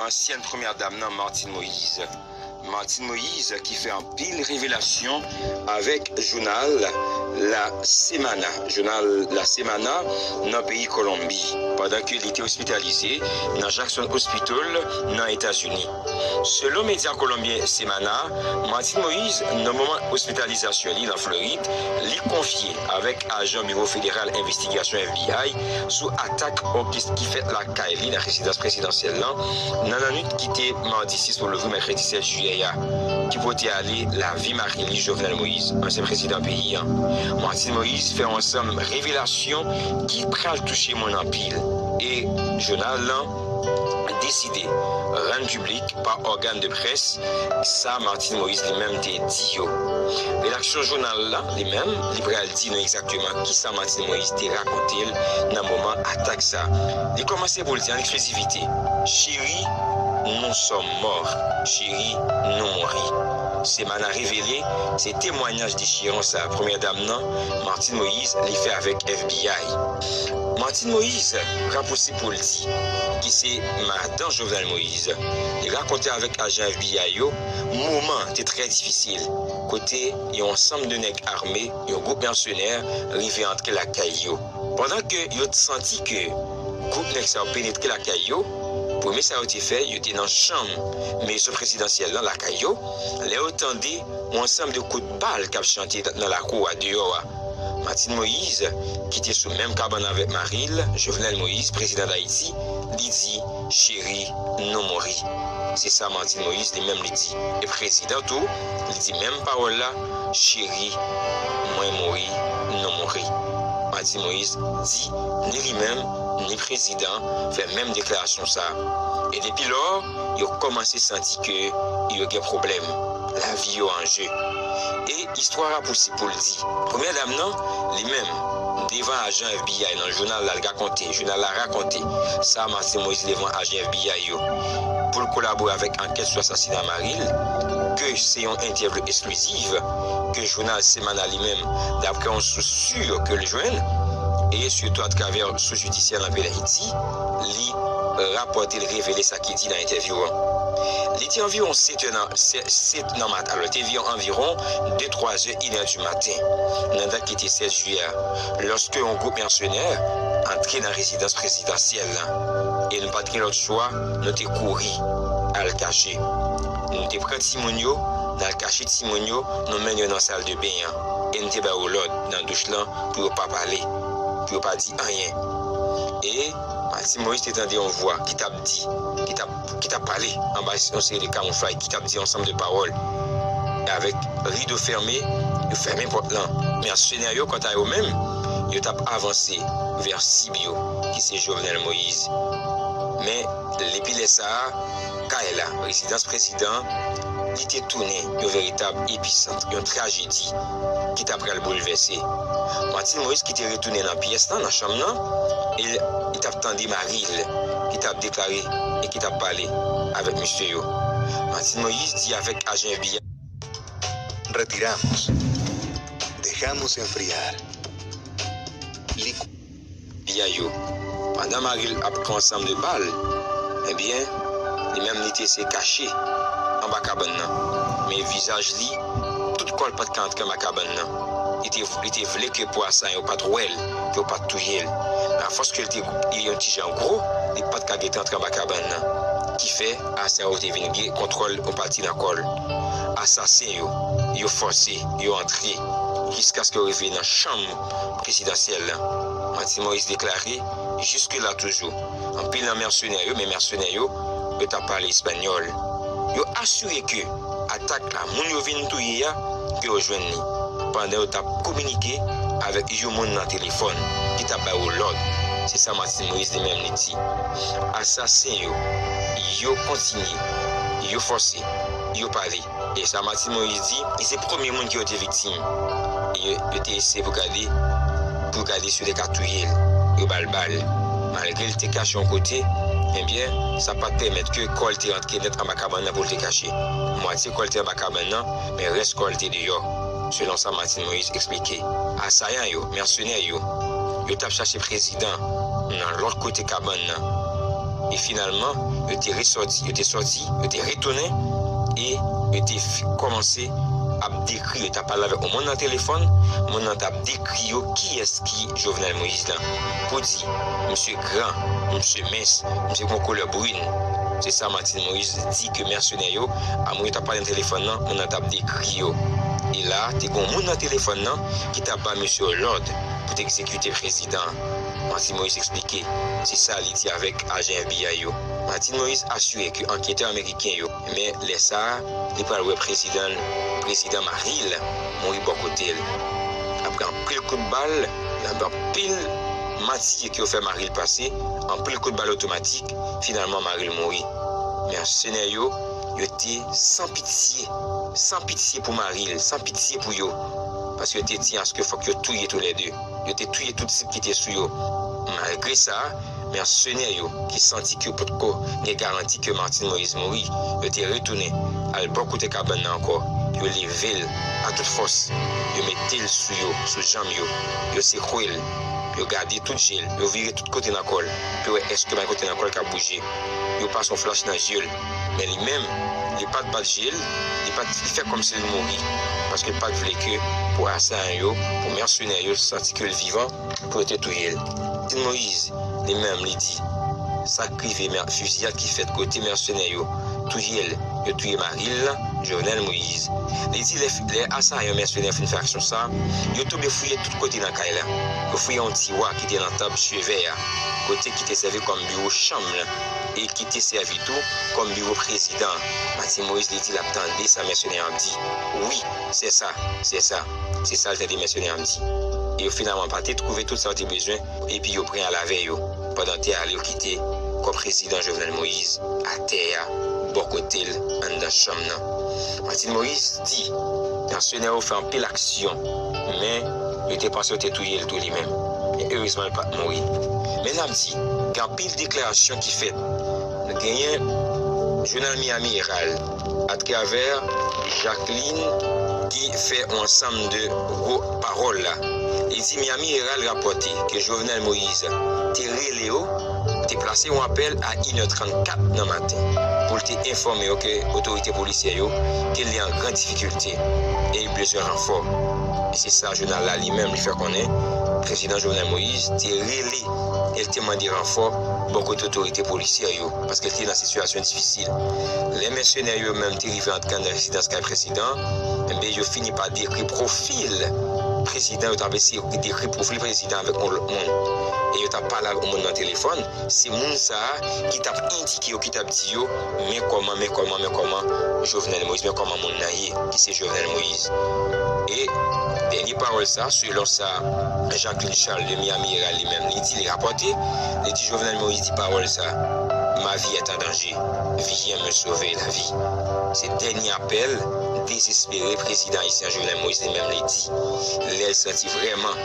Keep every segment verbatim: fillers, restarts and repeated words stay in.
Ansyèn premyè dam nan, Martine Moïse. Martine Moïse ki fè anpil revelasyon avèk jounal La Semana. Jounal La Semana nan peyi Kolonbi, pandan ke li te ospitalize nan Jackson Hospital nan Etazini. Selon medya kolonbyen Semana, Martine Moïse, nan moman ospitalizasyon li nan Florid, li konfye avèk ajan Biwo Federal Envestigasyon, F B I, sou atak òkestre ki fèt lakay li nan rezidans prezidansyèl lan nan lannwit kite madi sis pou leve mèkredi sèt jiyè a, ki pote ale lavi mari li, Jovenel Moïse, ansyen prezidan peyi a. Martine Moïse fè yon ansanm revelasyon ki pral touche moun anpil, e jounal lan deside rann piblik pa ògàn de près sa Martine Moïse li menm te di yo. Redaksyon jounal la, li menm, li pral di nou egzakteman kisa Martine Moïse te rakonte l nan moman atak sa. Li kòmanse pou l di an eksklizivite, Chérie, nous sommes morts. Chérie, nous mourons. Semana revele se temwayaj dechiran sa premyè dam nan, Martine Moïse, li fè avèk F B I. Martine Moïse rapouse pou l di ki se madan Jovenel Moïse. Li rakonte avèk ajan F B I yo moman te trè difisil, kote yon ansanm de nèg ame, yon gwoup mèsenè, rive antre lakay yo. Pandan ke yo t santi ke gwoup nèg sa yo penetre lakay yo, premye sa yo te fè, yo te nan chanm mezon prezidansyèl lan lakay yo, lè yo tande yon ansanm de kout bal k ap chante nan lakou a, deyò a. Martine Moïse, ki te sou menm kabann avèk mari l, Jovenel Moïse, prezidan Dayiti, li di, Chérie, nous mourons. Se sa Martine Moïse li menm li di. E prezidan tou, li di menm pawòl la, Chérie, mwen mouri, nou mouri. Martine Moïse di, ni li menm, ni prezidan fè menm deklarasyon sa. E depi lò, yo kòmanse santi ke yo gen pwoblèm. Lavi yo an je. E istwa a pouse pou l di, premyè dam nan, li menm, devan ajan F B I nan jounal la, l rakonte, jounal la rakonte sa Martine Moïse devan ajan F B I yo, pou l kolabore avèk ankèt sou asasina mari l, ke se yon entèvyou eskliziv ke jounal Semana li menm, daprè yon sous si ke l jwenn, e sitou atravè sous jidisyè nan peyi Dayiti, li rapòte, l revele sa ki di nan entèvyou an. Li di anviwon sèt è nan, sèt, sèt nan maten, alò, te vi anviwon de, twa zè, inè di maten, nan dat ki te sèz jiyè a, lòske yon gwoup mèsenè antre nan rezidans prezidansyèl la, e nou pa t gen lòt chwa, nou te kouri al kache. Nou te pran timoun yo, n al kache timoun yo, nou mennen yo nan sal de ben an, e n te ba yo lòd nan douch lan pou yo pa pale, pou yo pa di anyen. E Martine Moïse te tande yon vwa ki t ap di, ki t ap, ki t ap pale anba yon seri de kamouflaj, ki t ap di yon ansanm de pawòl. E avèk rido fèmen, yo fèmen pòt lan. Mèsenè yo, kanta yo menm, yo t ap avanse vè sib yo, ki se Jovenel Moïse. Men, depi lè sa a, kay la, rezidans prezidan, li te tounen yon veritab episant, yon trajedi ki ta pral boulvèse. Martine Moïse ki te retounen nan pyès lan, nan chanm nan, e li t ap tande mari l ki t ap deklare e ki t ap pale avèk mesye yo. Martine Moïse di avèk ajan F B I, Retiramos. Dejamos enfriar. Li F B I yo. Pandan mari l ap pran ansanm de bal, ebyen, li menm li te eseye kache anba kabann nan. Men vizaj li, tout kò l pa t ka antre anba kabann nan. Li te, li te vle ke pou asayan yo pa t wè l, ke yo pa t touye l. Men afòs ke l te, li yon ti jan gwo, li pa t ka gentan antre anba kabann nan. Ki fè, asayan yo te vin gen kontwòl yon pati nan kò l. Asasen yo, yo fòse, yo antre, jiskaske yo rive nan chanm prezidansyèl lan. Martine Moïse deklare, jiske la toujou, anpil nan mèsenè yo, men mèsenè yo, yo t ap pale espanyòl. Yo asire ke atak la, moun yo vin touye a, ke yo jwenn li, pandan yo t ap kominike avèk yon moun nan telefòn ki t ap ba yo lòd. Se sa Martine Moïse li menm li di. Asasen yo, yo kontinye, yo fòse, yo pale. E sa Martine Moïse di, li se premye moun ke yo te viktim. E yo, yo te eseye pou gade, pou gade si yo te ka touye l. Yo ba l bal. Malgre l te kache yon kote, ebyen, sa pa t pèmèt ke kò l te rantre nèt anba kabann nan pou l te kache. Mwatye kò l te anba kabann nan, men rès kò l te deyò, selon sa Martine Moïse eksplike. Asayan yo, mèsenè yo, yo t ap chache prezidan nan lòt kote kabann nan. E finalman, yo te resòti, yo te sòti, yo te retounen, e yo te f- kòmanse ap dekri, yo t ap pale avèk yon moun nan telefòn, moun nan t ap dekri yo kiyès ki Jovenel Moïse lan. Pou di, misye gran, misye mens, misye gon koulè brin. Se sa Martine Moïse di ke mèsenè yo, amou yo t ap pale nan telefòn nan, moun nan t ap dekri yo. E la, te gon moun nan telefòn nan ki t ap ba misye lòd pou te egzekite prezidan an. Martine Moïse eksplike, se sa li di avèk ajan F B I yo. Martine Moïse asire ke anketè ameriken yo, men lè sa a, li pral wè prezidan, prezidan mari l mouri bò kote l. Apre anpil kout bal, anpil mati ke yo fè mari l pase, anpil kout bal otomatik, finalman mari l mouri. Mèsenè yo, yo te san pitye, san pitye pou mari l, san pitye pou yo. Paske yo te di aske fòk yo touye toulède. Yo te touye tout sip ki te sou yo. Malgre sa, mèsenè yo ki santi ke yo potko gen garanti ke Martine Moïse mouri, yo te retounen al bò kote kabann nan ankò. Yo leve l a tout fòs. Yo mete l sou yo, sou janm yo. Yo sekwe l. Yo gade tout je l. Yo vire tout kote nan kò l pou yo wè èske pa gen kote nan kò l k ap bouje. Yo pase yon flach nan je l. Men li menm, li pa t bat je l, li pa t, li fè kòmsi l mouri. Paske l pa t vle ke pou asayan yo, pou mèsenè yo santi ke l vivan, pou yo te touye l. Martine Moïse, li menm, li di, sa k rive, mè- fiziyad ki fèt kote mèsenè yo touye l, yo touye mari l lan, Jovenel Moïse. Li di lè, lè asayan mèsenè fin fè aksyon sa, yo tonbe fouye tout kote nan kay la. Yo fouye yon tiwa ki te nan tab chevè a, kote ki te sèvi kòm biwo chanm lan, e ki te sèvi tou kòm biwo prezidan an. Martine Moïse, li di l ap tande sa mèsenè an ap di. Wi, se sa, se sa. Se sa l tande mèsenè an ap di. E yo finalman pa te twouve tout sa yo te bezwen, epi yo pran al avè yo. Pandan te ale, yo kite kò prezidan Jovenel Moïse atè a, bò kote l, anndan chanm nan. Martine Moïse di, mèsenè yo fè anpil aksyon, men yo te panse yo te touye l tou li menm. Men erezman, l pa t mouri. Men n ap di, gen anpil deklarasyon ki fèt. Nou genyen jounal Miami Herald, atravè Jacqueline ki fè yon ansanm de gwo pawòl la. Li di Miami Herald rapòte ke Jovenel Moïse te rele yo, te plase yon apèl a inè trannkat nan maten pou l te enfòme yo ke otorite polisyè yo ke li an gran difikilte e li bezwen ranfò. E se sa jounal la li menm li fè konnen prezidan Jovenel Moïse te rele e l te mande ranfò bò kote otorite polisyè yo, paske l te nan sitiyasyon difisil. Lè mèsenè yo menm te rive antre anndan rezidans kay prezidan, enben, yo fini pa dekri pwofil prezidan, yo t ap eseye dekri pwofil prezidan avèk yon lòt moun. E yo t ap pale ak yon moun nan telefòn, se moun sa a ki t ap endike yo, ki t ap di yo, men kòman, men kòman, men kòman Jovenel Moïse, men kòman moun nan ye, ki se Jovenel Moïse. E dènye pawòl sa, selon sa Jacqueline Charles de Miami Herald li menm, li di, li rapòte, li di Jovenel Moïse di pawòl sa, ma vie est en danger, viens me sauver la vie. Se dènye apèl dezespere prezidan ayisyen Jovenel Moïse li menm li di, lè l santi vrèman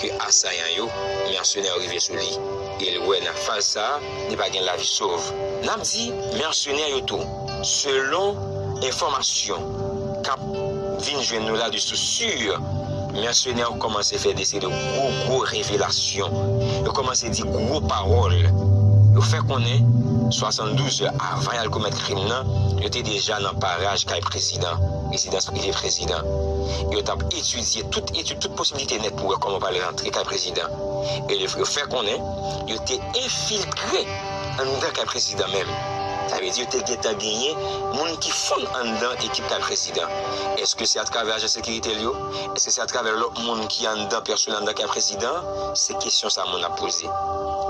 ke asayan yo, mèsenè yo rive sou li. E l wè nan faz sa a, li pa gen lavi sov. N ap di mèsenè yo tou, selon enfòmasyon k ap vin jwenn nou la de sous si, mèsenè yo kòmanse fè de seri de gwo, gwo revelasyon. Yo kòmanse di gwo pawòl. Yo fè konnen, swasanndouz è avan y al komèt krim nan, yo te deja nan paraj kay prezidan, rezidans prive prezidan. Yo t ap etidye tout etid, tout posiblite nèt pou wè kòman yo pral rantre kay prezidan. E yo fè konnen yo te enfiltre anndan kay prezidan menm. Sa vle di yo te gentan genyen moun ki fonn anndan ekip kay prezidan. Èske se atravè ajan sekirite l yo? Èske se atravè lòt moun ki anndan, pèsonèl anndan kay prezidan? Se kesyon sa moun ap poze.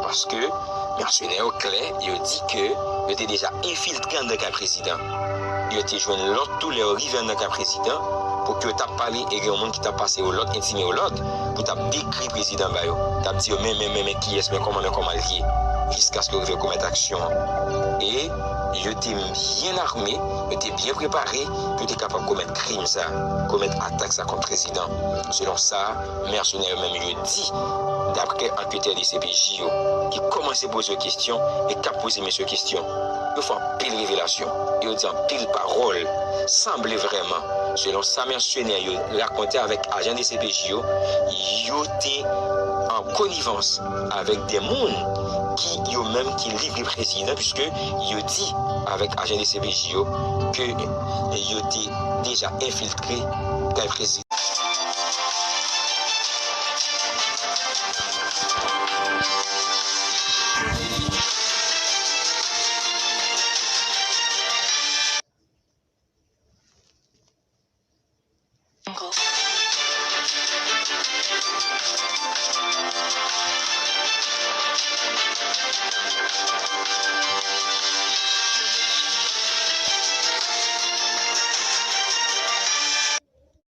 Paske mèsenè yo klè, yo di ke yo te deja enfiltre anndan kay prezidan. Yo te jwenn lòd tou lè yo rive anndan kay prezidan, pou ke yo t ap pale e gen yon moun ki t ap pase yo lòd, entime yo lòd, pou t ap dekri prezidan ba yo, t ap di yo men, men, men, men kiyès, men kòman, men kòman l ye, jiskaske yo rive komèt aksyon an. E yo te byen ame, yo te byen prepare pou yo te kapab komèt krim sa, komèt atak sa kont prezidan. Selon sa mèsenè yo menm yo di, daprè anketè D C P J yo, ki kòmanse poze yo kesyon e k ap poze mesye yo kesyon. Yo fè anpil revelasyon, yo di anpil pawòl, sanble vrèman, selon sa mèsenè yo rakonte avèk ajan D C P J yo, yo te an konivans avèk de moun ki yo menm ki liv li prezidan, piske yo di avèk ajan de C P J yo ke yo te deja enfiltre kay prezidan.